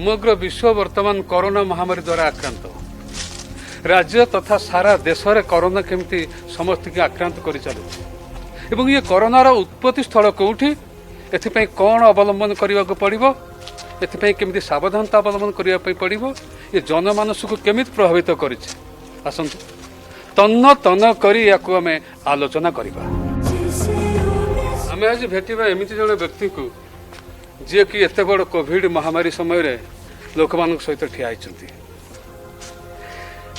ସମଗ୍ର ବିଶ୍ୱ ବର୍ତ୍ତମାନ କରୋନା ମହାମାରୀ ଦ୍ୱାରା ଆକ୍ରାନ୍ତ। ରାଜ୍ୟ ତଥା ସାରା ଦେଶରେ କରୋନା କେମିତି ସମସ୍ତଙ୍କୁ ଆକ୍ରାନ୍ତ କରି ଚାଲୁଛି ଏବଂ ଇଏ କରୋନାର ଉତ୍ପତ୍ତି ସ୍ଥଳ କେଉଁଠି, ଏଥିପାଇଁ କ'ଣ ଅବଲମ୍ବନ କରିବାକୁ ପଡ଼ିବ, ଏଥିପାଇଁ କେମିତି ସାବଧାନତା ଅବଲମ୍ବନ କରିବା ପାଇଁ ପଡ଼ିବ, ଏ ଜନମାନସକୁ କେମିତି ପ୍ରଭାବିତ କରିଛି, ଆସନ୍ତୁ ତନ୍ନ ତନ୍ନ କରି ୟାକୁ ଆମେ ଆଲୋଚନା କରିବା। ଆମେ ଆଜି ଭେଟିବା ଏମିତି ଜଣେ ବ୍ୟକ୍ତିଙ୍କୁ ଯିଏକି ଏତେ ବଡ଼ କୋଭିଡ ମହାମାରୀ ସମୟରେ ଲୋକମାନଙ୍କ ସହିତ ଠିଆ ହେଇଛନ୍ତି।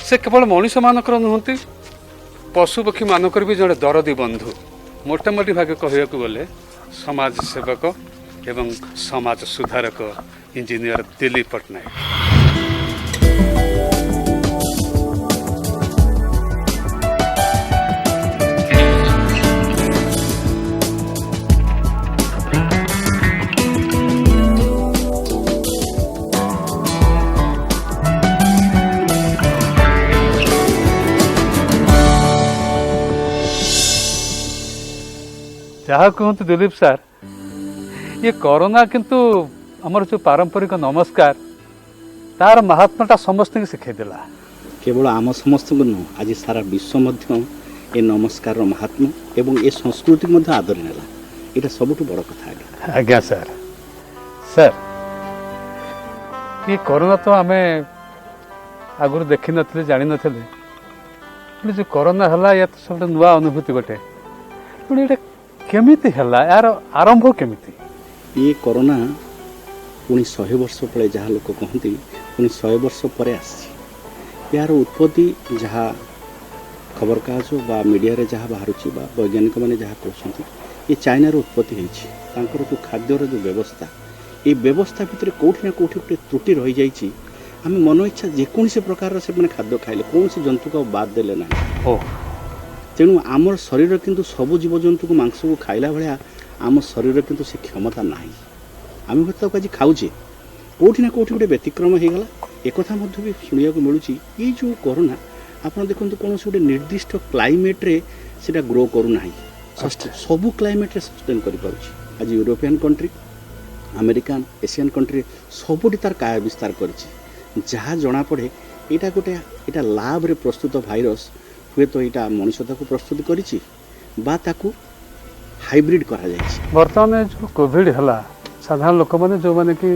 ସେ କେବଳ ମଣିଷମାନଙ୍କର ନୁହନ୍ତି, ପଶୁପକ୍ଷୀମାନଙ୍କର ବି ଜଣେ ଦରଦୀ ବନ୍ଧୁ। ମୋଟାମୋଟି ଭାବେ କହିବାକୁ ଗଲେ ସମାଜ ସେବକ ଏବଂ ସମାଜ ସୁଧାରକ ଇଞ୍ଜିନିୟର ଦିଲ୍ଲୀପ ପଟ୍ଟନାୟକ। ଯାହା କୁହନ୍ତୁ ଦିଲ୍ଲୀପ ସାର୍, ଇଏ କରୋନା କିନ୍ତୁ ଆମର ଯେଉଁ ପାରମ୍ପରିକ ନମସ୍କାର ତାର ମହାତ୍ମ୍ୟଟା ସମସ୍ତଙ୍କୁ ଶିଖେଇଦେଲା। କେବଳ ଆମ ସମସ୍ତଙ୍କୁ ନୁହଁ, ଆଜି ସାରା ବିଶ୍ୱ ମଧ୍ୟ ଏ ନମସ୍କାରର ମହାତ୍ମ୍ୟ ଏବଂ ଏ ସଂସ୍କୃତିକୁ ମଧ୍ୟ ଆଦରି ନେଲା। ଏଇଟା ସବୁଠୁ ବଡ଼ କଥା ଆଜ୍ଞା। ଆଜ୍ଞା ସାର୍। ସାର୍, ଇଏ କରୋନା ତ ଆମେ ଆଗରୁ ଦେଖିନଥିଲେ, ଜାଣିନଥିଲେ, କିନ୍ତୁ ଯେଉଁ କରୋନା ହେଲା ଇଏ ତ ସବୁଠୁ ନୂଆ ଅନୁଭୂତି ଗୋଟେ। ତେଣୁ ଏଇଟା କେମିତି ହେଲା, ଏହାର ଆରମ୍ଭ କେମିତି? ଇଏ କରୋନା ପୁଣି 100 ବର୍ଷ ପରେ, ଯାହା ଲୋକ କହନ୍ତି, ପୁଣି 100 ବର୍ଷ ପରେ ଆସିଛି। ଏହାର ଉତ୍ପତ୍ତି ଯାହା ଖବରକାଗଜ ବା ମିଡ଼ିଆରେ ଯାହା ବାହାରୁଛି ବା ବୈଜ୍ଞାନିକମାନେ ଯାହା କହୁଛନ୍ତି, ଏ ଚାଇନାର ଉତ୍ପତ୍ତି ହେଇଛି। ତାଙ୍କର ଯେଉଁ ଖାଦ୍ୟର ଯେଉଁ ବ୍ୟବସ୍ଥା, ଏ ବ୍ୟବସ୍ଥା ଭିତରେ କେଉଁଠି ନା କେଉଁଠି ଗୋଟେ ତ୍ରୁଟି ରହିଯାଇଛି। ଆମେ ମନ ଇଚ୍ଛା ଯେକୌଣସି ପ୍ରକାରର ସେମାନେ ଖାଦ୍ୟ ଖାଇଲେ, କୌଣସି ଜନ୍ତୁକୁ ଆଉ ବାଦ ଦେଲେ ନାହିଁ। ତେଣୁ ଆମର ଶରୀର କିନ୍ତୁ ସବୁ ଜୀବଜନ୍ତୁକୁ ମାଂସକୁ ଖାଇଲା ଭଳିଆ ଆମ ଶରୀର କିନ୍ତୁ ସେ କ୍ଷମତା ନାହିଁ। ଆମେ ହୁଏତ ତାକୁ ଆଜି ଖାଉଛେ, କେଉଁଠି ନା କେଉଁଠି ଗୋଟେ ବ୍ୟତିକ୍ରମ ହେଇଗଲା। ଏକଥା ମଧ୍ୟ ବି ଶୁଣିବାକୁ ମିଳୁଛି। ଏଇ ଯେଉଁ କରୋନା, ଆପଣ ଦେଖନ୍ତୁ, କୌଣସି ଗୋଟେ ନିର୍ଦ୍ଦିଷ୍ଟ କ୍ଲାଇମେଟ୍ରେ ସେଇଟା ଗ୍ରୋ କରୁନାହିଁ, ସବୁ କ୍ଲାଇମେଟ୍ରେ ସଷ୍ଟେନ୍ କରିପାରୁଛି। ଆଜି European country, American, Asian country ସବୁଠି ତାର କାୟା ବିସ୍ତାର କରିଛି। ଯାହା ଜଣାପଡ଼େ ଏଇଟା ଗୋଟେ ଏଇଟା ଲାବ୍ରେ ପ୍ରସ୍ତୁତ ଭାଇରସ୍। ହୁଏତ ଏଇଟା ମଣିଷ ତାକୁ ପ୍ରସ୍ତୁତ କରିଛି ବା ତାକୁ ହାଇବ୍ରିଡ୍ କରାଯାଇଛି। ବର୍ତ୍ତମାନ ଯେଉଁ କୋଭିଡ ହେଲା, ସାଧାରଣ ଲୋକମାନେ ଯେଉଁମାନେ କି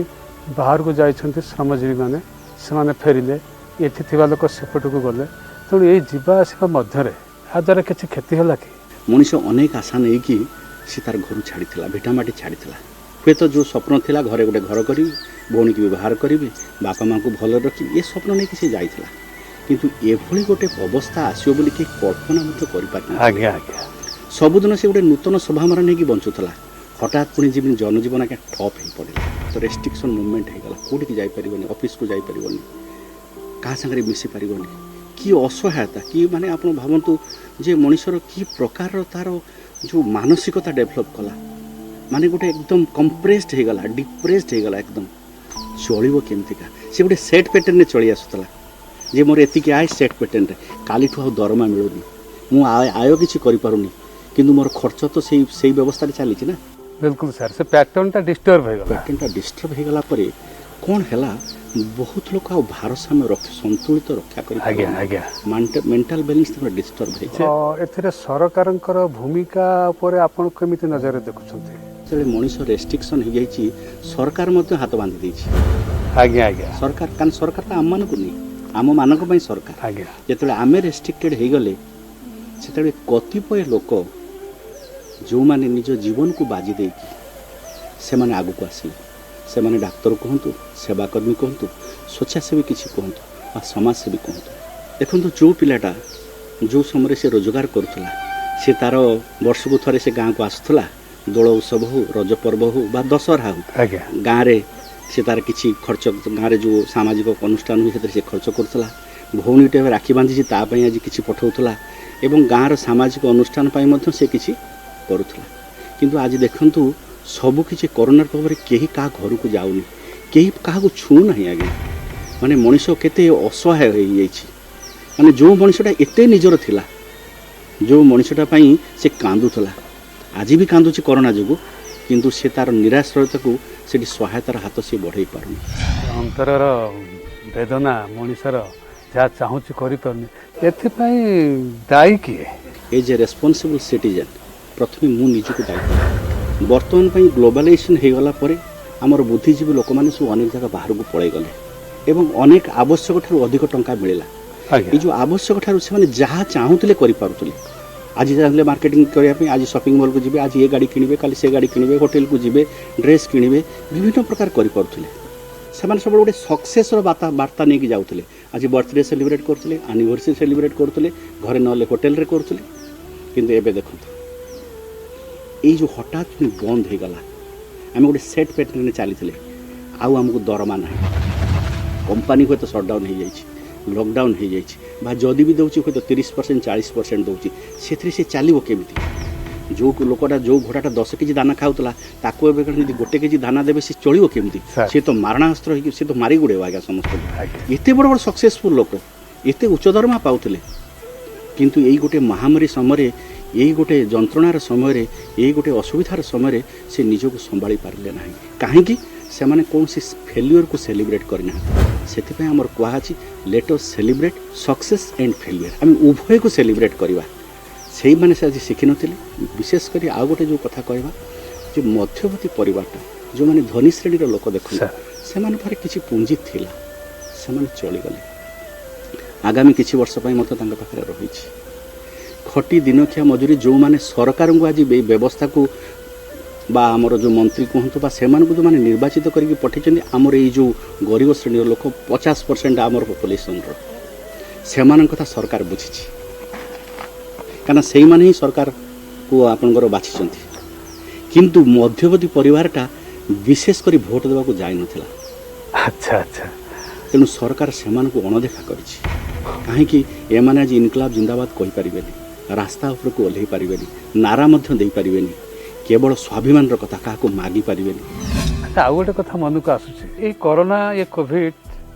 ବାହାରକୁ ଯାଇଛନ୍ତି, ଶ୍ରମଜୀବୀମାନେ, ସେମାନେ ଫେରିଲେ, ଏଠି ଥିବା ଲୋକ ସେପଟକୁ ଗଲେ, ତେଣୁ ଏଇ ଯିବା ଆସିବା ମଧ୍ୟରେ ଏହା ଦ୍ୱାରା କିଛି କ୍ଷତି ହେଲା କି? ମଣିଷ ଅନେକ ଆଶା ନେଇକି ସେ ତାର ଘରୁ ଛାଡ଼ିଥିଲା, ଭିଟାମାଟି ଛାଡ଼ିଥିଲା। ହୁଏତ ଯେଉଁ ସ୍ୱପ୍ନ ଥିଲା, ଘରେ ଗୋଟେ ଘର କରିବି, ଭଉଣୀକି ବ୍ୟବହାର କରିବି, ବାପା ମାଆଙ୍କୁ ଭଲରେ ରଖିବି, ଏ ସ୍ୱପ୍ନ ନେଇକି ସେ ଯାଇଥିଲା। କିନ୍ତୁ ଏଭଳି ଗୋଟେ ଅବସ୍ଥା ଆସିବ ବୋଲି କେହି କଳ୍ପନା ମଧ୍ୟ କରିପାରିନି। ଆଜ୍ଞା ଆଜ୍ଞା। ସବୁଦିନ ସେ ଗୋଟେ ନୂତନ ଶୋଭାମାର ନେଇକି ବଞ୍ଚୁଥିଲା, ହଠାତ୍ ପୁଣି ଯେମିତି ଜନଜୀବନ ଆଜ୍ଞା ଠପ୍ ହେଇ ପଡ଼ିଲା। ତ ରେଷ୍ଟ୍ରିକ୍ସନ୍ ମୁଭମେଣ୍ଟ ହେଇଗଲା, କେଉଁଠିକି ଯାଇପାରିବନି, ଅଫିସକୁ ଯାଇପାରିବନି, କାହା ସାଙ୍ଗରେ ମିଶି ପାରିବନି। କି ଅସହାୟତା, କି ମାନେ ଆପଣ ଭାବନ୍ତୁ ଯେ ମଣିଷର କି ପ୍ରକାରର ତାର ଯେଉଁ ମାନସିକତା ଡେଭଲପ୍ କଲା, ମାନେ ଗୋଟେ ଏକଦମ କମ୍ପ୍ରେସ୍ଡ ହେଇଗଲା, ଡିପ୍ରେସ୍ଡ ହେଇଗଲା ଏକଦମ। ଚଳିବ କେମିତିକା? ସେ ଗୋଟେ ସେଟ୍ ପ୍ୟାଟର୍ନରେ ଚଳି ଆସୁଥିଲା ଯେ ମୋର ଏତିକି ଆୟ ସେଟ୍ ପ୍ୟାଟର୍ନରେ, କାଲିଠୁ ଆଉ ଦରମା ମିଳୁନି, ମୁଁ ଆୟ କିଛି କରିପାରୁନି, କିନ୍ତୁ ମୋର ଖର୍ଚ୍ଚ ତ ସେଇ ସେଇ ବ୍ୟବସ୍ଥାରେ ଚାଲିଛି ନା। ବିଲକୁଲ ସାର୍, ସେ ପ୍ୟାଟର୍ନଟା ଡିଷ୍ଟର୍ବ ହେଇଗଲା। ପ୍ୟାଟର୍ନଟା ଡିଷ୍ଟର୍ବ ହେଇଗଲା ପରେ କ'ଣ ହେଲା, ବହୁତ ଲୋକ ଆଉ ଭାରସାମ୍ୟ ସନ୍ତୁଳିତ ରକ୍ଷା କରି ଆଜ୍ଞା ଆଜ୍ଞା ମେଣ୍ଟାଲ ବାଲାନ୍ସ ତାଙ୍କର ଡିଷ୍ଟର୍ବ ହେଇଗଲା। ଏଥିରେ ସରକାରଙ୍କର ଭୂମିକା ଉପରେ ଆପଣ କେମିତି ନଜରରେ ଦେଖୁଛନ୍ତି? ଯେତେବେଳେ ମଣିଷ ରେଷ୍ଟ୍ରିକ୍ସନ୍ ହେଇଯାଇଛି, ସରକାର ମଧ୍ୟ ହାତ ବାନ୍ଧି ଦେଇଛି। ଆଜ୍ଞା ଆଜ୍ଞା। ସରକାର, କାରଣ ସରକାର ତ ଆମମାନଙ୍କୁ ନେଇ, ଆମମାନଙ୍କ ପାଇଁ ସରକାର। ଯେତେବେଳେ ଆମେ ରେଷ୍ଟ୍ରିକ୍ଟେଡ୍ ହେଇଗଲେ, ସେତେବେଳେ କତିପୟ ଲୋକ ଯେଉଁମାନେ ନିଜ ଜୀବନକୁ ବାଜି ଦେଇକି ସେମାନେ ଆଗକୁ ଆସିଲେ, ସେମାନେ ଡାକ୍ତର କୁହନ୍ତୁ, ସେବାକର୍ମୀ କୁହନ୍ତୁ, ସ୍ୱେଚ୍ଛାସେବୀ କିଛି କୁହନ୍ତୁ ବା ସମାଜସେବୀ କୁହନ୍ତୁ। ଦେଖନ୍ତୁ, ଯେଉଁ ପିଲାଟା ଯେଉଁ ସମୟରେ ସେ ରୋଜଗାର କରୁଥିଲା, ସେ ତାର ବର୍ଷକୁ ଥରେ ସେ ଗାଁକୁ ଆସୁଥିଲା, ଦୋଳ ଉତ୍ସବ ହଉ, ରଜ ପର୍ବ ହଉ ବା ଦଶହରା ହଉ, ଗାଁରେ ସେ ତାର କିଛି ଖର୍ଚ୍ଚ, ଗାଁରେ ଯେଉଁ ସାମାଜିକ ଅନୁଷ୍ଠାନ ହୁଏ ସେଥିରେ ସେ ଖର୍ଚ୍ଚ କରୁଥିଲା। ଭଉଣୀଟି ଏବେ ରାକ୍ଷୀ ବାନ୍ଧିଛି, ତା ପାଇଁ ଆଜି କିଛି ପଠାଉଥିଲା ଏବଂ ଗାଁର ସାମାଜିକ ଅନୁଷ୍ଠାନ ପାଇଁ ମଧ୍ୟ ସେ କିଛି କରୁଥିଲା। କିନ୍ତୁ ଆଜି ଦେଖନ୍ତୁ, ସବୁକିଛି କରୋନା ପ୍ରଭାବରେ କେହି କାହା ଘରକୁ ଯାଉନି, କେହି କାହାକୁ ଛୁଉଁ ନାହିଁ ଆଜ୍ଞା। ମାନେ ମଣିଷ କେତେ ଅସହାୟ ହେଇଯାଇଛି। ମାନେ ଯେଉଁ ମଣିଷଟା ଏତେ ନିଜର ଥିଲା, ଯେଉଁ ମଣିଷଟା ପାଇଁ ସେ କାନ୍ଦୁଥିଲା, ଆଜି ବି କାନ୍ଦୁଛି କରୋନା ଯୋଗୁଁ, କିନ୍ତୁ ସେ ତାର ନିରାଶ୍ରୟତାକୁ ସେଠି ସହାୟତାର ହାତ ସିଏ ବଢ଼େଇ ପାରୁନି। ଅନ୍ତରର ବେଦନା, ମଣିଷର ଯାହା ଚାହୁଁଛି କରିପାରୁନି, ଏଥିପାଇଁ ଦାୟୀ କିଏ? ଏଜ୍ ଏ ରେସ୍ପନ୍ସିବଲ୍ ସିଟିଜେନ୍ ପ୍ରଥମେ ମୁଁ ନିଜକୁ ଦାୟୀ କରେ। ବର୍ତ୍ତମାନ ପାଇଁ ଗ୍ଲୋବାଲାଇଜେସନ୍ ହେଇଗଲା ପରେ ଆମର ବୁଦ୍ଧିଜୀବୀ ଲୋକମାନେ ସବୁ ଅନେକ ଜାଗା ବାହାରକୁ ପଳେଇଗଲେ ଏବଂ ଅନେକ ଆବଶ୍ୟକ ଠାରୁ ଅଧିକ ଟଙ୍କା ମିଳିଲା। ଏଇ ଯେଉଁ ଆବଶ୍ୟକ ଠାରୁ ସେମାନେ ଯାହା ଚାହୁଁଥିଲେ କରିପାରୁଥିଲେ। ଆଜି ଚାହୁଁଥିଲେ ମାର୍କେଟିଂ କରିବା ପାଇଁ, ଆଜି ସପିଂ ମଲ୍କୁ ଯିବେ, ଆଜି ଏ ଗାଡ଼ି କିଣିବେ, କାଲି ସେ ଗାଡ଼ି କିଣିବେ, ହୋଟେଲକୁ ଯିବେ, ଡ୍ରେସ୍ କିଣିବେ, ବିଭିନ୍ନ ପ୍ରକାର କରିପାରୁଥିଲେ। ସେମାନେ ସବୁବେଳେ ଗୋଟେ ସକ୍ସେସ୍ର ବାର୍ତ୍ତା ନେଇକି ଯାଉଥିଲେ। ଆଜି ବର୍ଥଡେ ସେଲିବ୍ରେଟ୍ କରୁଥିଲେ, ଆନିଭର୍ସରୀ ସେଲିବ୍ରେଟ୍ କରୁଥିଲେ, ଘରେ ନହେଲେ ହୋଟେଲରେ କରୁଥିଲେ। କିନ୍ତୁ ଏବେ ଦେଖନ୍ତୁ, ଏଇ ଯେଉଁ ହଠାତ୍ ପୁଣି ବନ୍ଦ ହେଇଗଲା, ଆମେ ଗୋଟେ ସେଟ୍ ପ୍ୟାଟର୍ନରେ ଚାଲିଥିଲେ, ଆଉ ଆମକୁ ଦରମା ନାହିଁ, କମ୍ପାନୀ ହୁଏତ ସଟ୍ଡାଉନ୍ ହେଇଯାଇଛି, ଲକଡାଉନ୍ ହେଇଯାଇଛି, ବା ଯଦି ବି ଦେଉଛି ହୁଏତ 30% 40% ଦେଉଛି, ସେଥିରେ ସେ ଚାଲିବ କେମିତି? ଯେଉଁ ଲୋକଟା, ଯେଉଁ ଘୋଡ଼ାଟା 10 କେଜି ଦାନା ଖାଉଥିଲା, ତାକୁ ଏବେ ଯଦି 1 କେଜି ଦାନା ଦେବେ, ସେ ଚଳିବ କେମିତି? ସେ ତ ମାରଣାସ୍ତ୍ର ହେଇକି ସେ ତ ମାରି ଗୁଡ଼େଇବ ଆଜ୍ଞା ସମସ୍ତଙ୍କୁ। ଏତେ ବଡ଼ ବଡ଼ ସକ୍ସେସଫୁଲ୍ ଲୋକ, ଏତେ ଉଚ୍ଚ ଦରମା ପାଉଥିଲେ, କିନ୍ତୁ ଏଇ ଗୋଟେ ମହାମାରୀ ସମୟରେ, ଏଇ ଗୋଟେ ଯନ୍ତ୍ରଣାର ସମୟରେ, ଏଇ ଗୋଟେ ଅସୁବିଧାର ସମୟରେ ସେ ନିଜକୁ ସମ୍ଭାଳି ପାରିଲେ ନାହିଁ। କାହିଁକି? ସେମାନେ କୌଣସି ଫେଲ୍ୟୁଅର୍କୁ ସେଲିବ୍ରେଟ୍ କରିନାହାନ୍ତି। ସେଥିପାଇଁ ଆମର କୁହାଅଛି, let us celebrate success and failure. ଆମେ ଉଭୟକୁ ସେଲିବ୍ରେଟ୍ କରିବା। ସେଇମାନେ ସେ ଆଜି ଶିଖିନଥିଲେ। ବିଶେଷ କରି ଆଉ ଗୋଟେ ଯେଉଁ କଥା କହିବା ଯେ ମଧ୍ୟବର୍ତ୍ତୀ ପରିବାରଟା, ଯେଉଁମାନେ ଧନୀ ଶ୍ରେଣୀର ଲୋକ ଦେଖନ୍ତୁ, ସେମାନଙ୍କ ପାଖରେ କିଛି ପୁଞ୍ଜି ଥିଲା, ସେମାନେ ଚଳିଗଲେ। ଆଗାମୀ କିଛି ବର୍ଷ ପାଇଁ ମଧ୍ୟ ତାଙ୍କ ପାଖରେ ରହିଛି। ଖଟି ଦିନଖିଆ ମଜୁରୀ ଯେଉଁମାନେ ସରକାରଙ୍କୁ ଆଜି ଏଇ ବ୍ୟବସ୍ଥାକୁ ବା ଆମର ଯେଉଁ ମନ୍ତ୍ରୀ କୁହନ୍ତୁ ବା ସେମାନଙ୍କୁ ଯେଉଁମାନେ ନିର୍ବାଚିତ କରିକି ପଠେଇଛନ୍ତି, ଆମର ଏଇ ଯେଉଁ ଗରିବ ଶ୍ରେଣୀର ଲୋକ 50% ଆମର ପପୁଲେସନର, ସେମାନଙ୍କ କଥା ସରକାର ବୁଝିଛି। କାରଣ ସେଇମାନେ ହିଁ ସରକାରକୁ ଆପଣଙ୍କର ବାଛିଛନ୍ତି। କିନ୍ତୁ ମଧ୍ୟବର୍ତ୍ତୀ ପରିବାରଟା ବିଶେଷ କରି ଭୋଟ ଦେବାକୁ ଯାଇନଥିଲା। ଆଚ୍ଛା ଆଚ୍ଛା। ତେଣୁ ସରକାର ସେମାନଙ୍କୁ ଅଣଦେଖା କରିଛି। କାହିଁକି ଏମାନେ ଆଜି ଇନକଲାବ ଜିନ୍ଦାବାଦ କହିପାରିବେନି, ରାସ୍ତା ଉପରକୁ ଓହ୍ଲେଇ ପାରିବେନି, ନାରା ମଧ୍ୟ ଦେଇପାରିବେନି, କେବଳ ସ୍ୱାଭିମାନର କଥା କାହାକୁ ମାଗି ପାରିବେନି। ଆଚ୍ଛା, ଆଉ ଗୋଟେ କଥା ମନକୁ ଆସୁଛି, ଏଇ କରୋନା, ଏ କୋଭିଡ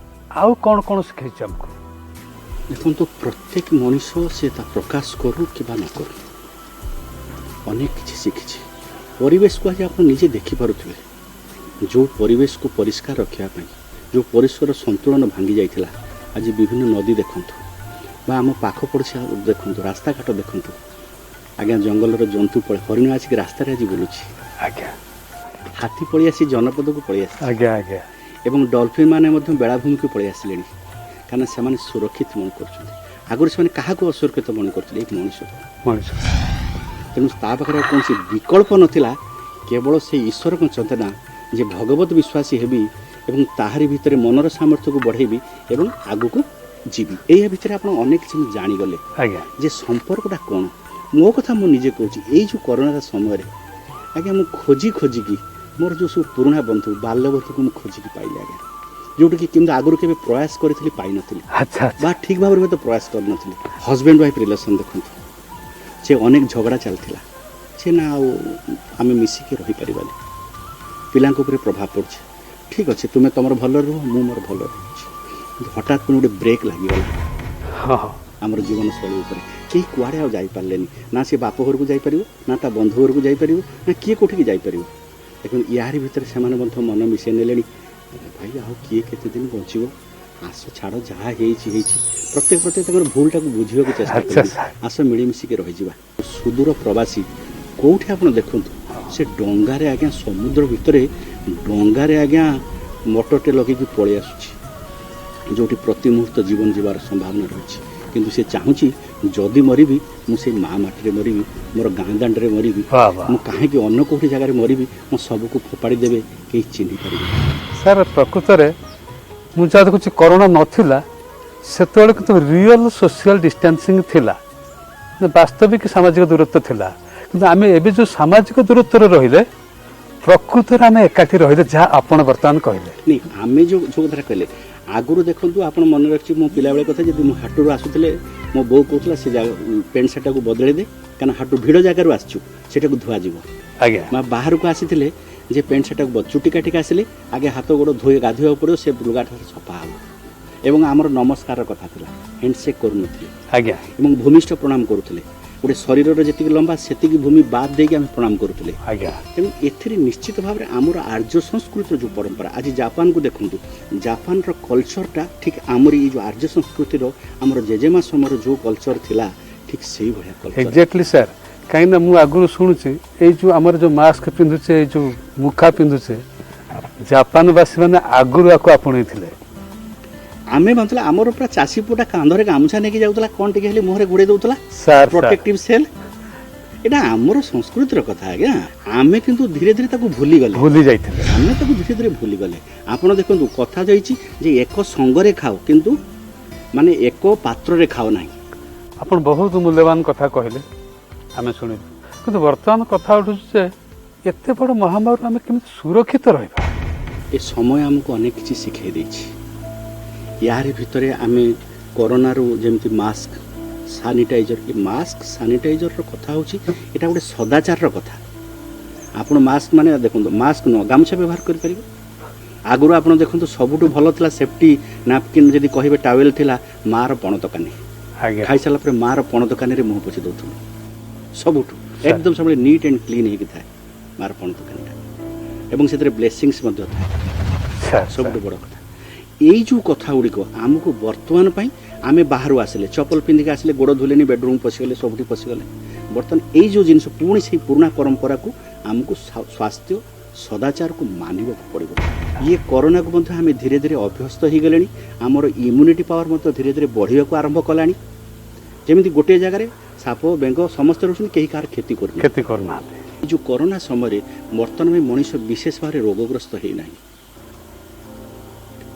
ଆଉ କ'ଣ କ'ଣ ଶିଖେଇଛି ଆମକୁ? ଦେଖନ୍ତୁ, ପ୍ରତ୍ୟେକ ମଣିଷ ସେ ତା ପ୍ରକାଶ କରୁ କିମ୍ବା ନ କରୁ ଅନେକ କିଛି ଶିଖିଛି। ପରିବେଶକୁ ଆଜି ଆପଣ ନିଜେ ଦେଖିପାରୁଥିବେ, ଯେଉଁ ପରିବେଶକୁ ପରିଷ୍କାର ରଖିବା ପାଇଁ ଯେଉଁ ପରିବେଶର ସନ୍ତୁଳନ ଭାଙ୍ଗି ଯାଇଥିଲା, ଆଜି ବିଭିନ୍ନ ନଦୀ ଦେଖନ୍ତୁ ବା ଆମ ପାଖ ପଡ଼ିଶା ଦେଖନ୍ତୁ, ରାସ୍ତାଘାଟ ଦେଖନ୍ତୁ ଆଜ୍ଞା, ଜଙ୍ଗଲର ଜନ୍ତୁ ପଳେଇ, ହରିଣ ଆସିକି ରାସ୍ତାରେ ଆଜି ବୁଲୁଛି, ହାତୀ ପଳେଇ ଆସି ଜନପଦକୁ ପଳେଇ ଆସିଛି, ଆଜ୍ଞା ଆଜ୍ଞା, ଏବଂ ଡଲଫିନ୍ ମାନେ ମଧ୍ୟ ବେଳାଭୂମିକୁ ପଳେଇ ଆସିଲେଣି। କାରଣ ସେମାନେ ସୁରକ୍ଷିତ ମନେ କରୁଛନ୍ତି। ଆଗରୁ ସେମାନେ କାହାକୁ ଅସୁରକ୍ଷିତ ମନେ କରୁଥିଲେ? ଏଇ ମଣିଷକୁ। ମଣିଷ। ତେଣୁ ତା ପାଖରେ ଆଉ କୌଣସି ବିକଳ୍ପ ନଥିଲା, କେବଳ ସେଇ ଈଶ୍ୱରଙ୍କ ଚେତନା ଯେ ଭଗବତ ବିଶ୍ୱାସୀ ହେବି ଏବଂ ତାହାରି ଭିତରେ ମନର ସାମର୍ଥ୍ୟକୁ ବଢ଼େଇବି ଏବଂ ଆଗକୁ ଯିବି। ଏଇ ଭିତରେ ଆପଣ ଅନେକ କିଛି ଜାଣିଗଲେ ଯେ ସମ୍ପର୍କଟା କ'ଣ। ମୋ କଥା ମୁଁ ନିଜେ କହୁଛି, ଏଇ ଯେଉଁ କରୋନାର ସମୟରେ ଆଜ୍ଞା ମୁଁ ଖୋଜି ଖୋଜିକି ମୋର ଯେଉଁ ସବୁ ପୁରୁଣା ବନ୍ଧୁ, ବାଲ୍ୟବନ୍ଧୁକୁ ମୁଁ ଖୋଜିକି ପାଇଲି ଆଜ୍ଞା, ଯେଉଁଠିକି କିନ୍ତୁ ଆଗରୁ କେବେ ପ୍ରୟାସ କରିଥିଲି ପାଇନଥିଲି, ବା ଠିକ୍ ଭାବରେ ହୁଏତ ପ୍ରୟାସ କରିନଥିଲି। ହଜବେଣ୍ଡ ୱାଇଫ୍ ରିଲେସନ୍ ଦେଖନ୍ତୁ, ସେ ଅନେକ ଝଗଡ଼ା ଚାଲିଥିଲା, ସେ ନା ଆଉ ଆମେ ମିଶିକି ରହିପାରିବାନି, ପିଲାଙ୍କ ଉପରେ ପ୍ରଭାବ ପଡ଼ୁଛି। ଠିକ୍ ଅଛି, ତୁମେ ତୁମର ଭଲରେ ରୁହ, ମୁଁ ମୋର ଭଲରେ ରହୁଛି। କିନ୍ତୁ ହଠାତ୍ ପୁଣି ଗୋଟେ ବ୍ରେକ୍ ଲାଗିଗଲା ଆମର ଜୀବନଶୈଳୀ ଉପରେ। କେହି କୁଆଡ଼େ ଆଉ ଯାଇପାରିଲେନି, ନା ସେ ବାପ ଘରକୁ ଯାଇପାରିବ, ନା ତା ବନ୍ଧୁ ଘରକୁ ଯାଇପାରିବ, ନା କିଏ କେଉଁଠିକି ଯାଇପାରିବ। ଦେଖନ୍ତୁ, ୟାରି ଭିତରେ ସେମାନେ ମଧ୍ୟ ମନ ମିଶାଇ ନେଲେଣି, ଭାଇ ଆଉ କିଏ କେତେ ଦିନ ବଞ୍ଚିବ, ଆସ ଛାଡ଼, ଯାହା ହେଇଛି ହେଇଛି। ପ୍ରତ୍ୟେକ ତାଙ୍କର ଭୁଲଟାକୁ ବୁଝିବାକୁ ଚେଷ୍ଟା କଲେ, ଆସ ମିଳିମିଶିକି ରହିଯିବା। ସୁଦୂର ପ୍ରବାସୀ କେଉଁଠି ଆପଣ ଦେଖନ୍ତୁ, ସେ ଡଙ୍ଗାରେ ଆଜ୍ଞା ସମୁଦ୍ର ଭିତରେ ଡଙ୍ଗାରେ ଆଜ୍ଞା ମଟରଟେ ଲଗେଇକି ପଳେଇ ଆସୁଛି, ଯେଉଁଠି ପ୍ରତି ମୁହୂର୍ତ୍ତ ଜୀବନ ଯିବାର ସମ୍ଭାବନା ରହିଛି। କିନ୍ତୁ ସେ ଚାହୁଁଛି ଯଦି ମରିବି ମୁଁ ସେଇ ମା ମାଟିରେ ମରିବି, ମୋର ଗାଁ ଦାଣ୍ଡରେ ମରିବି, ମୁଁ କାହିଁକି ଅନ୍ୟ କେଉଁଠି ଜାଗାରେ ମରିବି, ମୋ ସବୁକୁ ଫୋପାଡ଼ି ଦେବେ, କେହି ଚିହ୍ନି ପାରିବେ। ସାର୍, ପ୍ରକୃତରେ ମୁଁ ଯାହା ଦେଖୁଛି କରୋନା ନଥିଲା ସେତେବେଳେ କିନ୍ତୁ ରିଅଲ ସୋସିଆଲ ଡିଷ୍ଟାନ୍ସିଂ ଥିଲା, ବାସ୍ତବିକ ସାମାଜିକ ଦୂରତ୍ୱ ଥିଲା। କିନ୍ତୁ ଆମେ ଏବେ ଯେଉଁ ସାମାଜିକ ଦୂରତ୍ୱରେ ରହିଲେ, ପ୍ରକୃତରେ ଆମେ ଏକାଠି ରହିଲେ, ଯାହା ଆପଣ ବର୍ତ୍ତମାନ କହିଲେ। ନାଇଁ, ଆମେ ଯେଉଁ କଥାଟା କହିଲେ ଆଗରୁ ଦେଖନ୍ତୁ, ଆପଣ ମନେ ରଖିଛି ମୋ ପିଲାବେଳେ କଥା, ଯଦି ମୁଁ ହାଟରୁ ଆସୁଥିଲେ ମୋ ବୋଉ କହୁଥିଲା ସେ ପ୍ୟାଣ୍ଟ ସାର୍ଟଟାକୁ ବଦଳେଇ ଦେ, କାରଣ ହାଟରୁ ଭିଡ଼ ଜାଗାରୁ ଆସିଛୁ, ସେଟାକୁ ଧୁଆଯିବ। ଆଜ୍ଞା। ମା ବାହାରକୁ ଆସିଥିଲେ ଯେ ପ୍ୟାଣ୍ଟ ସାର୍ଟଟାକୁ ଚୁଟି କାଟିକି ଆସିଲେ ଆଗେ ହାତ ଗୋଡ଼ ଧୋଇ ଗାଧୋଇବାକୁ ପଡ଼ିବ, ସେ ଲୁଗାଟା ସଫା ହେବ। ଏବଂ ଆମର ନମସ୍କାରର କଥା ଥିଲା, ହ୍ୟାଣ୍ଡସେକ୍ କରୁନଥିଲେ ଆଜ୍ଞା, ଏବଂ ଭୂମିଷ୍ଠ ପ୍ରଣାମ କରୁଥିଲେ। ଗୋଟେ ଶରୀରର ଯେତିକି ଲମ୍ବା ସେତିକି ଭୂମି ବାଦ ଦେଇକି ଆମେ ପ୍ରଣାମ କରୁଥିଲେ। ଆଜ୍ଞା। ତେଣୁ ଏଥିରେ ନିଶ୍ଚିତ ଭାବରେ ଆମର ଆର୍ଯ୍ୟ ସଂସ୍କୃତିର ଯେଉଁ ପରମ୍ପରା, ଆଜି ଜାପାନକୁ ଦେଖନ୍ତୁ, ଜାପାନର କଲଚରଟା ଠିକ୍ ଆମର ଏଇ ଯେଉଁ ଆର୍ଯ୍ୟ ସଂସ୍କୃତିର ଆମର ଜେଜେମା ସମୟର ଯେଉଁ କଲଚର ଥିଲା, ଠିକ୍ ସେଇଭଳିଆ କଲଚର। ଏକ୍ଜାକ୍ଟଲି ସାର୍, କାହିଁକିନା ମୁଁ ଆଗରୁ ଶୁଣୁଛି ଏଇ ଯେଉଁ ଆମର ଯେଉଁ ମାସ୍କ ପିନ୍ଧୁଛେ, ଏଇ ଯେଉଁ ମୁଖା ପିନ୍ଧୁଛେ, ଜାପାନବାସୀ ମାନେ ଆଗରୁ ଆକୁ ଆପଣେଇଥିଲେ। ଆମେ ଭାବୁଥିଲେ ଆମର ପୁରା ଚାଷୀ ପୁଅଟା କାନ୍ଧରେ ଗାମୁଛା ନେଇକି ଯାଉଥିଲା, କ'ଣ ଟିକେ ହେଲେ ମୁହଁରେ ଘୋଡ଼େଇ ଦେଉଥିଲା, ସାର୍ ପ୍ରୋଟେକ୍ଟିଭ ସେଲ୍। ଏଇଟା ଆମର ସଂସ୍କୃତିର କଥା ଆଜ୍ଞା। ଆମେ କିନ୍ତୁ ଧୀରେ ଧୀରେ ତାକୁ ଭୁଲିଗଲେ, ଭୁଲି ଯାଇଥିଲେ। ଆମେ ତାକୁ ଧୀରେ ଧୀରେ ଭୁଲିଗଲେ। ଆପଣ ଦେଖନ୍ତୁ, କଥା ଯାଇଛି ଯେ ଏକ ସଙ୍ଗରେ ଖାଅ, କିନ୍ତୁ ମାନେ ଏକ ପାତ୍ରରେ ଖାଅ ନାହିଁ। ଆପଣ ବହୁତ ମୂଲ୍ୟବାନ କଥା କହିଲେ, ଆମେ ଶୁଣିଲୁ। କିନ୍ତୁ ବର୍ତ୍ତମାନ କଥା ଉଠୁଛି ଯେ ଏତେ ବଡ଼ ମହାମାରୀରୁ ଆମେ କେମିତି ସୁରକ୍ଷିତ ରହିବା? ଏ ସମୟ ଆମକୁ ଅନେକ କିଛି ଶିଖେଇ ଦେଇଛି। ୟାରି ଭିତରେ ଆମେ କରୋନାରୁ ଯେମିତି ମାସ୍କ, ସାନିଟାଇଜର, ଏ ମାସ୍କ ସାନିଟାଇଜରର କଥା ହେଉଛି ଏଇଟା ଗୋଟେ ସଦାଚାରର କଥା। ଆପଣ ମାସ୍କ ମାନେ ଦେଖନ୍ତୁ, ମାସ୍କ ନୁହଁ, ଗାମୁଛା ବ୍ୟବହାର କରିପାରିବେ। ଆଗରୁ ଆପଣ ଦେଖନ୍ତୁ, ସବୁଠୁ ଭଲ ଥିଲା ସେଫ୍ଟି ନାପକିନ୍ ଯଦି କହିବେ, ଟାୱେଲ୍ ଥିଲା ମାର ପଣତ କାନି। ଖାଇସାରିଲା ପରେ ମାର ପଣତ କାନିରେ ମୁହଁ ପୋଛି ଦେଉଥିଲୁ। ସବୁଠୁ ଏକଦମ ସବୁବେଳେ ନିଟ୍ ଆଣ୍ଡ କ୍ଲିନ୍ ହେଇକି ଥାଏ ମାର ପଣତ କାନିଟା, ଏବଂ ସେଥିରେ ବ୍ଲେସିଂସ୍ ମଧ୍ୟ ଥାଏ। ସବୁଠୁ ବଡ଼ କଥା ଏଇ ଯେଉଁ କଥା ଗୁଡ଼ିକ ଆମକୁ ବର୍ତ୍ତମାନ ପାଇଁ, ଆମେ ବାହାରୁ ଆସିଲେ ଚପଲ ପିନ୍ଧିକି ଆସିଲେ, ଗୋଡ଼ ଧୋଇଲେନି, ବେଡରୁମ୍ ପଶିଗଲେ, ସବୁଠି ପଶିଗଲେ। ବର୍ତ୍ତମାନ ଏଇ ଯେଉଁ ଜିନିଷ ପୁଣି ସେଇ ପୁରୁଣା ପରମ୍ପରାକୁ ଆମକୁ ସ୍ୱାସ୍ଥ୍ୟ ସଦାଚାରକୁ ମାନିବାକୁ ପଡ଼ିବ। ଇଏ କରୋନାକୁ ମଧ୍ୟ ଆମେ ଧୀରେ ଧୀରେ ଅଭ୍ୟସ୍ତ ହେଇଗଲେଣି। ଆମର ଇମ୍ୟୁନିଟି ପାୱାର ମଧ୍ୟ ଧୀରେ ଧୀରେ ବଢ଼ିବାକୁ ଆରମ୍ଭ କଲାଣି। ଯେମିତି ଗୋଟିଏ ଜାଗାରେ ସାପ ବେଙ୍ଗ ସମସ୍ତେ ରହୁଛନ୍ତି, କେହି କାହାର କ୍ଷତି କରୁନାହାନ୍ତି। କ୍ଷତି କରୁନାହାନ୍ତି। ଏ ଯେଉଁ କରୋନା ସମୟରେ ବର୍ତ୍ତମାନ ବି ମଣିଷ ବିଶେଷ ଭାବରେ ରୋଗଗ୍ରସ୍ତ ହେଇନାହିଁ।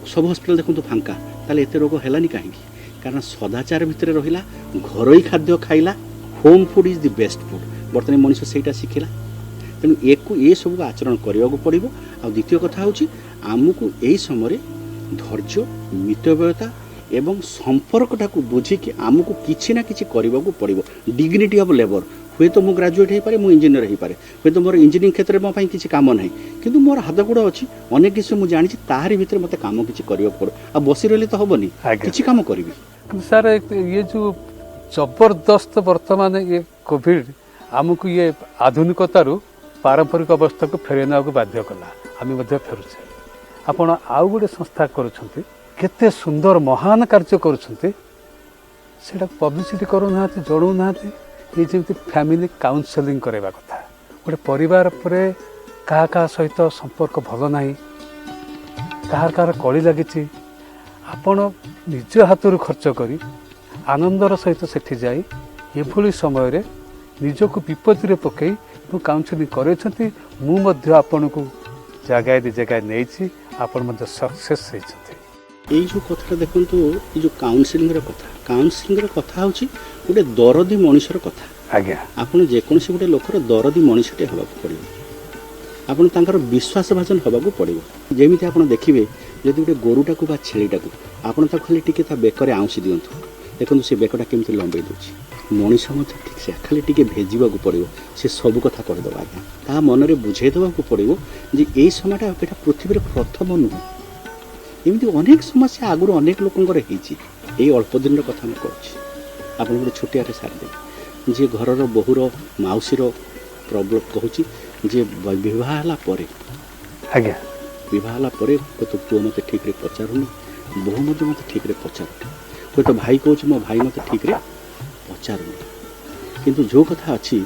ସବୁ ହସ୍ପିଟାଲ ଦେଖନ୍ତୁ ଫାଙ୍କା। ତାହେଲେ ଏତେ ରୋଗ ହେଲାନି କାହିଁକି? କାରଣ ସଦାଚାର ଭିତରେ ରହିଲା, ଘରୋଇ ଖାଦ୍ୟ ଖାଇଲା। Home food is the best food. ବର୍ତ୍ତମାନ ମଣିଷ ସେଇଟା ଶିଖିଲା। ତେଣୁ ଏକୁ ଏସବୁ ଆଚରଣ କରିବାକୁ ପଡ଼ିବ। ଆଉ ଦ୍ୱିତୀୟ କଥା ହେଉଛି ଆମକୁ ଏଇ ସମୟରେ ଧୈର୍ଯ୍ୟ, ମିତବ୍ୟୟତା ଏବଂ ସମ୍ପର୍କଟାକୁ ବୁଝିକି ଆମକୁ କିଛି ନା କିଛି କରିବାକୁ ପଡ଼ିବ। Dignity of labour. ହୁଏତ ମୁଁ ଗ୍ରାଜୁଏଟ୍ ହେଇପାରେ, ମୁଁ ଇଞ୍ଜିନିୟର ହେଇପାରେ, ହୁଏତ ମୋର ଇଞ୍ଜିନିୟରିଂ କ୍ଷେତ୍ରରେ ମୋ ପାଇଁ କିଛି କାମ ନାହିଁ, କିନ୍ତୁ ମୋର ହାତ ଗୋଡ଼ ଅଛି, ଅନେକ କିଛି ମୁଁ ଜାଣିଛି, ତାହାରି ଭିତରେ ମୋତେ କାମ କିଛି କରିବାକୁ ପଡ଼ିବ। ଆଉ ବସି ରହିଲେ ତ ହେବନି, କିଛି କାମ କରିବି। କିନ୍ତୁ ସାର୍, ଇଏ ଯେଉଁ ଜବରଦସ୍ତ ବର୍ତ୍ତମାନ ଇଏ କୋଭିଡ଼ ଆମକୁ ଇଏ ଆଧୁନିକତାରୁ ପାରମ୍ପରିକ ଅବସ୍ଥାକୁ ଫେରାଇ ନେବାକୁ ବାଧ୍ୟ କଲା। ଆମେ ମଧ୍ୟ ଫେରୁଛେ। ଆପଣ ଆଉ ଗୋଟେ ସଂସ୍ଥା କରୁଛନ୍ତି, କେତେ ସୁନ୍ଦର ମହାନ କାର୍ଯ୍ୟ କରୁଛନ୍ତି, ସେଇଟା ପବ୍ଲିସିଟି କରୁନାହାନ୍ତି, ଜଣାଉନାହାନ୍ତି। ଇଏ ଯେମିତି ଫ୍ୟାମିଲି କାଉନସେଲିଂ କରାଇବା କଥା, ଗୋଟେ ପରିବାର ପରେ କାହା କାହା ସହିତ ସମ୍ପର୍କ ଭଲ ନାହିଁ, କାହାର କାହାର କଳି ଲାଗିଛି, ଆପଣ ନିଜ ହାତରୁ ଖର୍ଚ୍ଚ କରି ଆନନ୍ଦର ସହିତ ସେଠି ଯାଇ ଏଭଳି ସମୟରେ ନିଜକୁ ବିପତ୍ତିରେ ପକାଇ ଏବଂ କାଉନସେଲିଂ କରାଇଛନ୍ତି। ମୁଁ ମଧ୍ୟ ଆପଣଙ୍କୁ ଜାଗାଏ ଦୁଇ ଜାଗାଏ ନେଇଛି, ଆପଣ ମଧ୍ୟ ସକ୍ସେସ୍ ହେଇଛନ୍ତି। ଏଇ ଯେଉଁ କଥାଟା ଦେଖନ୍ତୁ, ଏଇ ଯେଉଁ କାଉନସିଲିଂର କଥା, କାଉନସିଲିଂର କଥା ହେଉଛି ଗୋଟେ ଦରଦୀ ମଣିଷର କଥା। ଆପଣ ଯେକୌଣସି ଗୋଟେ ଲୋକର ଦରଦୀ ମଣିଷଟେ ହେବାକୁ ପଡ଼ିବ, ଆପଣ ତାଙ୍କର ବିଶ୍ୱାସଭାଜନ ହେବାକୁ ପଡ଼ିବ। ଯେମିତି ଆପଣ ଦେଖିବେ, ଯଦି ଗୋଟେ ଗୋରୁଟାକୁ ବା ଛେଳିଟାକୁ ଆପଣ ତାକୁ ଖାଲି ଟିକେ ତା ବେକରେ ଆଉଁସି ଦିଅନ୍ତୁ, ଦେଖନ୍ତୁ ସେ ବେକଟା କେମିତି ଲମ୍ବେଇ ଦେଉଛି। ମଣିଷ ମଧ୍ୟ ଠିକ୍ ସେ ଖାଲି ଟିକେ ଭେଜିବାକୁ ପଡ଼ିବ, ସେ ସବୁ କଥା କହିଦେବ ଆଜ୍ଞା। ତା ମନରେ ବୁଝେଇ ଦେବାକୁ ପଡ଼ିବ ଯେ ଏଇ ସମୟଟା ଏଇଟା ପୃଥିବୀରେ ପ୍ରଥମ ନୁହଁ, ଏମିତି ଅନେକ ସମସ୍ୟା ଆଗରୁ ଅନେକ ଲୋକଙ୍କର ହେଇଛି। ଏଇ ଅଳ୍ପ ଦିନର କଥା ମୁଁ କହୁଛି, ଆପଣ ଗୋଟେ ଛୋଟିଆରେ ସାରିଦେବି। ଯିଏ ଘରର ବୋହୂର ମାଉସୀର ପ୍ରୋବ୍ଲେମ୍ କହୁଛି, ଯେ ବିବାହ ହେଲା ପରେ, ବିବାହ ହେଲା ପରେ ହୁଏତ ପୁଅ ମୋତେ ଠିକ୍ରେ ପଚାରୁନି, ବୋହୂ ମଧ୍ୟ ମୋତେ ଠିକ୍ରେ ପଚାରୁନି, ହୁଏତ ଭାଇ କହୁଛି ମୋ ଭାଇ ମୋତେ ଠିକ୍ରେ ପଚାରୁନି। କିନ୍ତୁ ଯେଉଁ କଥା ଅଛି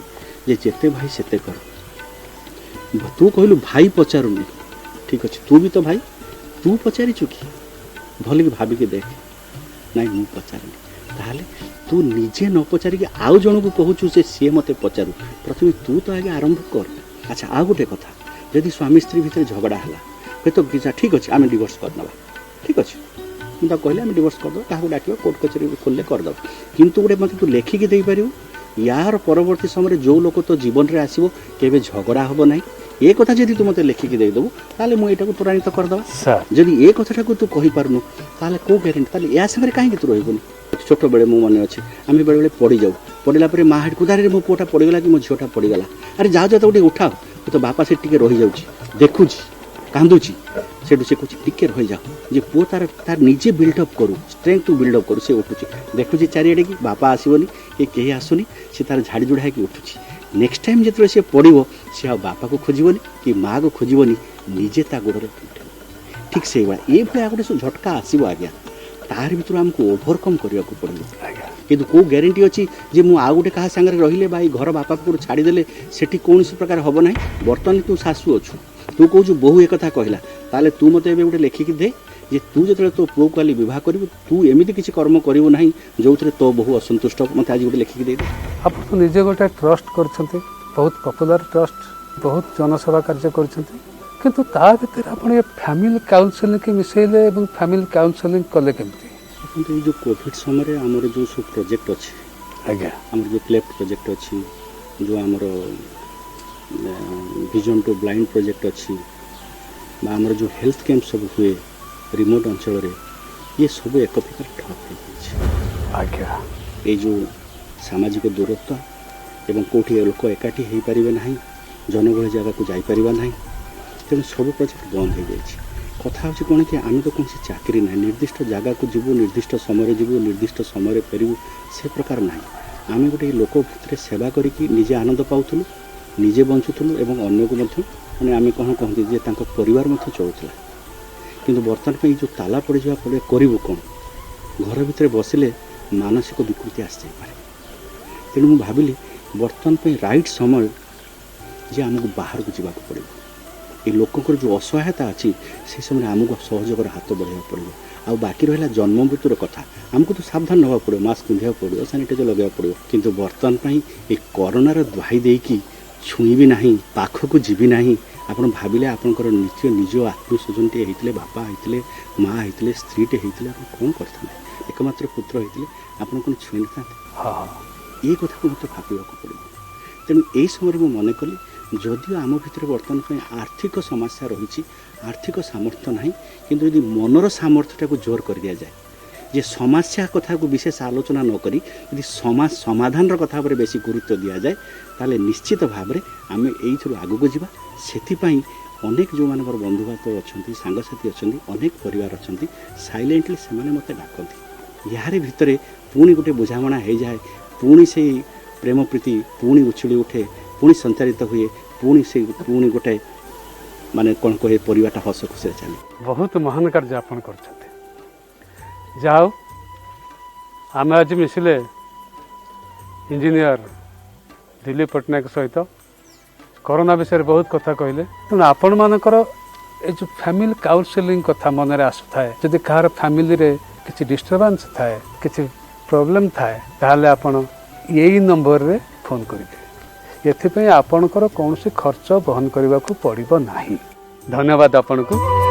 ଯେ ଯେତେ ଭାଇ ସେତେ କର। ତୁ କହିଲୁ ଭାଇ ପଚାରୁନି, ଠିକ୍ ଅଛି, ତୁ ବି ତ ଭାଇ, ତୁ ପଚାରିଛୁ କି? ଭଲକି ଭାବିକି ଦେଖ। ନାଇଁ ମୁଁ ପଚାରିନି। ତାହେଲେ ତୁ ନିଜେ ନ ପଚାରିକି ଆଉ ଜଣକୁ କହୁଛୁ ଯେ ସିଏ ମୋତେ ପଚାରୁ, ପ୍ରଥମେ ତୁ ତ ଆଗେ ଆରମ୍ଭ କର। ଆଚ୍ଛା, ଆଉ ଗୋଟେ କଥା, ଯଦି ସ୍ୱାମୀ ସ୍ତ୍ରୀ ଭିତରେ ଝଗଡ଼ା ହେଲା, ହୁଏତ ଠିକ୍ ଅଛି ଆମେ ଡିଭୋର୍ସ କରିନେବା, ଠିକ୍ ଅଛି, ମୁଁ ତାକୁ କହିଲି ଆମେ ଡିଭୋର୍ସ କରିଦେବା, କାହାକୁ ଡାକିବା, କୋର୍ଟ କଚେରୀ ଖୋଲିଲେ କରିଦେବା, କିନ୍ତୁ ଗୋଟେ ମୋତେ ତୁ ଲେଖିକି ଦେଇପାରିବୁ ୟାର ପରବର୍ତ୍ତୀ ସମୟରେ ଯେଉଁ ଲୋକ ତୋ ଜୀବନରେ ଆସିବ କେବେ ଝଗଡ଼ା ହେବ ନାହିଁ, ଏ କଥା ଯଦି ତୁ ମୋତେ ଲେଖିକି ଦେଇଦେବୁ ତାହେଲେ ମୁଁ ଏଇଟାକୁ ତ୍ୱରାନ୍ୱିତ କରିଦେବା। ଯଦି ଏ କଥାଟାକୁ ତୁ କହିପାରୁନୁ ତାହେଲେ କେଉଁ ଗ୍ୟାରେଣ୍ଟି? ତାହେଲେ ଏହା ସାଙ୍ଗରେ କାହିଁକି ତୁ ରହିବୁନି? ଛୋଟବେଳେ ମୁଁ ମନେ ଅଛି, ଆମେ ବେଳେବେଳେ ପଡ଼ିଯାଉ, ପଡ଼ିଲା ପରେ ମା ହେଠି କୁଦାରେ ମୋ ପୁଅଟା ପଡ଼ିଗଲା କି ମୋ ଝିଅଟା ପଡ଼ିଗଲା, ଆରେ ଯାଅ ଯାଅ ତାକୁ ଟିକେ ଉଠାଅ, ତ ବାପା ସେଠି ଟିକେ ରହିଯାଉଛି ଦେଖୁଛି। କାନ୍ଦୁଛି। ସେଠୁ ସେ କହୁଛି ଟିକେ ରହିଯାଅ, ଯେ ପୁଅ ତାର ତାର ନିଜେ ବିଲ୍ଡଅପ୍ କରୁ, ଷ୍ଟ୍ରେଙ୍ଗଥକୁ ବିଲ୍ଡଅପ୍ କରୁ। ସେ ଉଠୁଛି, ଦେଖୁଛି ଚାରିଆଡ଼େ କି ବାପା ଆସିବନି କି କେହି ଆସୁନି, ସେ ତାର ଝାଡ଼ି ଝୁଡ଼ା ହେଇକି ଉଠୁଛି। ନେକ୍ସଟ ଟାଇମ୍ ଯେତେବେଳେ ସେ ପଡ଼ିବ, ସେ ଆଉ ବାପାକୁ ଖୋଜିବନି କି ମାଆକୁ ଖୋଜିବନି, ନିଜେ ତା ଗୋଡ଼ରେ ଉଠିବ। ଠିକ୍ ସେଇଭଳିଆ ଏଇଭଳିଆ ଗୋଟେ ସବୁ ଝଟକା ଆସିବ ଆଜ୍ଞା, ତାରି ଭିତରୁ ଆମକୁ ଓଭରକମ୍ କରିବାକୁ ପଡ଼ିବ। କିନ୍ତୁ କେଉଁ ଗ୍ୟାରେଣ୍ଟି ଅଛି ଯେ ମୁଁ ଆଉ ଗୋଟେ କାହା ସାଙ୍ଗରେ ରହିଲେ ବା ଏଇ ଘର ବାପା ପାଖରୁ ଛାଡ଼ିଦେଲେ ସେଠି କୌଣସି ପ୍ରକାର ହେବ ନାହିଁ? ବର୍ତ୍ତମାନ ତୁ ଶାଶୁ ଅଛୁ, ତୁ କହୁଛୁ ବୋହୂ ଏକଥା କହିଲା, ତାହେଲେ ତୁ ମୋତେ ଏବେ ଗୋଟେ ଲେଖିକି ଦେ ଯେ ତୁ ଯେତେବେଳେ ତୋ ପୁଅକୁ କାଲି ବିବାହ କରିବୁ, ତୁ ଏମିତି କିଛି କର୍ମ କରିବୁ ନାହିଁ ଯେଉଁଥିରେ ତୋ ବୋହୂ ଅସନ୍ତୁଷ୍ଟ ହେବ। ମୋତେ ଆଜି ଗୋଟେ ଲେଖିକି ଦେଇଦେ। ଆପଣ ତ ନିଜେ ଗୋଟେ ଟ୍ରଷ୍ଟ କରିଛନ୍ତି, ବହୁତ ପପୁଲାର ଟ୍ରଷ୍ଟ, ବହୁତ ଜନସେବା କାର୍ଯ୍ୟ କରିଛନ୍ତି, କିନ୍ତୁ ତା ଭିତରେ ଆପଣ ଏ ଫ୍ୟାମିଲି କାଉନସେଲିଂ ମିଶେଇଲେ ଏବଂ ଫ୍ୟାମିଲି କାଉନସେଲିଂ କଲେ କେମିତି? ଦେଖନ୍ତୁ, ଏଇ ଯେଉଁ କୋଭିଡ଼ ସମୟରେ ଆମର ଯେଉଁ ସବୁ ପ୍ରୋଜେକ୍ଟ ଅଛି, ଆମର ଯେଉଁ କ୍ଲେଫ୍ଟ ପ୍ରୋଜେକ୍ଟ ଅଛି, ଯେଉଁ ଆମର ଭିଜନ ଟୁ ବ୍ଲାଇଣ୍ଡ ପ୍ରୋଜେକ୍ଟ ଅଛି, ବା ଆମର ଯେଉଁ ହେଲ୍ଥ କ୍ୟାମ୍ପ ସବୁ ହୁଏ ରିମୋଟ୍ ଅଞ୍ଚଳରେ, ଇଏ ସବୁ ଏକ ପ୍ରକାର ଠପ୍ ହେଇଯାଇଛି। ଏଇ ଯେଉଁ ସାମାଜିକ ଦୂରତ୍ୱ ଏବଂ କେଉଁଠି ଲୋକ ଏକାଠି ହେଇପାରିବେ ନାହିଁ, ଜନଗହଳି ଜାଗାକୁ ଯାଇପାରିବା ନାହିଁ, ତେଣୁ ସବୁ ପ୍ରୋଜେକ୍ଟ ବନ୍ଦ ହେଇଯାଇଛି। କଥା ହେଉଛି କ'ଣ କି ଆମେ ତ କୌଣସି ଚାକିରି ନାହିଁ, ନିର୍ଦ୍ଦିଷ୍ଟ ଜାଗାକୁ ଯିବୁ, ନିର୍ଦ୍ଦିଷ୍ଟ ସମୟରେ ଯିବୁ, ନିର୍ଦ୍ଦିଷ୍ଟ ସମୟରେ ଫେରିବୁ, ସେ ପ୍ରକାର ନାହିଁ। ଆମେ ଗୋଟେ ଲୋକ ଭିତରେ ସେବା କରିକି ନିଜେ ଆନନ୍ଦ ପାଉଥିଲୁ, ନିଜେ ବଞ୍ଚୁଥିଲୁ ଏବଂ ଅନ୍ୟକୁ ମଧ୍ୟ, ମାନେ ଆମେ କ'ଣ କହନ୍ତି ଯେ ତାଙ୍କ ପରିବାର ମଧ୍ୟ ଚଳୁଥିଲା। କିନ୍ତୁ ବର୍ତ୍ତମାନ ପାଇଁ ଯେଉଁ ତାଲା ପଡ଼ିଯିବା ପରେ କରିବୁ କ'ଣ? ଘର ଭିତରେ ବସିଲେ ମାନସିକ ବିକୃତି ଆସିଯାଇପାରେ। ତେଣୁ ମୁଁ ଭାବିଲି ବର୍ତ୍ତମାନ ପାଇଁ ରାଇଟ୍ ସମୟ ଯେ ଆମକୁ ବାହାରକୁ ଯିବାକୁ ପଡ଼ିବ। ଏ ଲୋକଙ୍କର ଯେଉଁ ଅସହାୟତା ଅଛି, ସେ ସମୟରେ ଆମକୁ ସହଯୋଗର ହାତ ବଢ଼ାଇବାକୁ ପଡ଼ିବ। ଆଉ ବାକି ରହିଲା ଜନ୍ମ ମୃତ୍ୟୁର କଥା, ଆମକୁ ତ ସାବଧାନ ହେବାକୁ ପଡ଼ିବ, ମାସ୍କ ପିନ୍ଧିବାକୁ ପଡ଼ିବ, ସାନିଟାଇଜର ଲଗାଇବାକୁ ପଡ଼ିବ। କିନ୍ତୁ ବର୍ତ୍ତମାନ ପାଇଁ ଏ କରୋନାର ଦ୍ୱାହି ଦେଇକି ଛୁଇଁବି ନାହିଁ, ପାଖକୁ ଯିବି ନାହିଁ। ଆପଣ ଭାବିଲେ ଆପଣଙ୍କର ନିଜ ଆତ୍ମୀୟ ସ୍ୱଜନଟିଏ ହେଇଥିଲେ, ବାପା ହେଇଥିଲେ, ମା ହେଇଥିଲେ, ସ୍ତ୍ରୀଟେ ହେଇଥିଲେ, ଆପଣ କ'ଣ କରିଥାନ୍ତେ? ଏକମାତ୍ର ପୁତ୍ର ହେଇଥିଲେ ଆପଣ କ'ଣ ଛୁଇଁ ନଥାନ୍ତେ? ଏ କଥାକୁ ମୋତେ ଭାବିବାକୁ ପଡ଼ିବ। ତେଣୁ ଏହି ସମୟରେ ମୁଁ ମନେ କଲି, ଯଦିଓ ଆମ ଭିତରେ ବର୍ତ୍ତମାନ ପାଇଁ ଆର୍ଥିକ ସମସ୍ୟା ରହିଛି, ଆର୍ଥିକ ସାମର୍ଥ୍ୟ ନାହିଁ, କିନ୍ତୁ ଯଦି ମନର ସାମର୍ଥ୍ୟଟାକୁ ଜୋର କରିଦିଆଯାଏ, ଯେ ସମସ୍ୟା କଥାକୁ ବିଶେଷ ଆଲୋଚନା ନ କରି ଯଦି ସମାଜ ସମାଧାନର କଥା ଉପରେ ବେଶୀ ଗୁରୁତ୍ୱ ଦିଆଯାଏ, ତାହେଲେ ନିଶ୍ଚିତ ଭାବରେ ଆମେ ଏଇଥିରୁ ଆଗକୁ ଯିବା। ସେଥିପାଇଁ ଅନେକ ଯେଉଁମାନଙ୍କର ବନ୍ଧୁବାନ୍ଧବ ଅଛନ୍ତି, ସାଙ୍ଗସାଥି ଅଛନ୍ତି, ଅନେକ ପରିବାର ଅଛନ୍ତି, ସାଇଲେଣ୍ଟଲି ସେମାନେ ମୋତେ ଡାକନ୍ତି। ଏହାରି ଭିତରେ ପୁଣି ଗୋଟେ ବୁଝାମଣା ହେଇଯାଏ, ପୁଣି ସେଇ ପ୍ରେମ ପ୍ରୀତି ପୁଣି ଉଛୁଳି ଉଠେ, ପୁଣି ସଞ୍ଚାରିତ ହୁଏ, ପୁଣି ସେଇ ପୁଣି ଗୋଟେ ମାନେ କ'ଣ କହେ, ପରିବାରଟା ହସ ଖୁସିରେ ଚାଲେ। ବହୁତ ମହାନ କାର୍ଯ୍ୟ ଆପଣ କରୁଛନ୍ତି। ଯାହା ହଉ, ଆମେ ଆଜି ମିଶିଲେ ଇଞ୍ଜିନିୟର ଦିଲ୍ଲୀପ ପଟ୍ଟନାୟକ ସହିତ, କରୋନା ବିଷୟରେ ବହୁତ କଥା କହିଲେ। ତେଣୁ ଆପଣମାନଙ୍କର ଏ ଯେଉଁ ଫ୍ୟାମିଲି କାଉନସେଲିଂ କଥା ମନରେ ଆସୁଥାଏ, ଯଦି କାହାର ଫ୍ୟାମିଲିରେ କିଛି ଡିଷ୍ଟର୍ବାନ୍ସ ଥାଏ, କିଛି ପ୍ରୋବ୍ଲେମ୍ ଥାଏ, ତାହେଲେ ଆପଣ ଏଇ ନମ୍ବରରେ ଫୋନ୍ କରିବେ। ଏଥିପାଇଁ ଆପଣଙ୍କର କୌଣସି ଖର୍ଚ୍ଚ ବହନ କରିବାକୁ ପଡ଼ିବ ନାହିଁ। ଧନ୍ୟବାଦ ଆପଣଙ୍କୁ।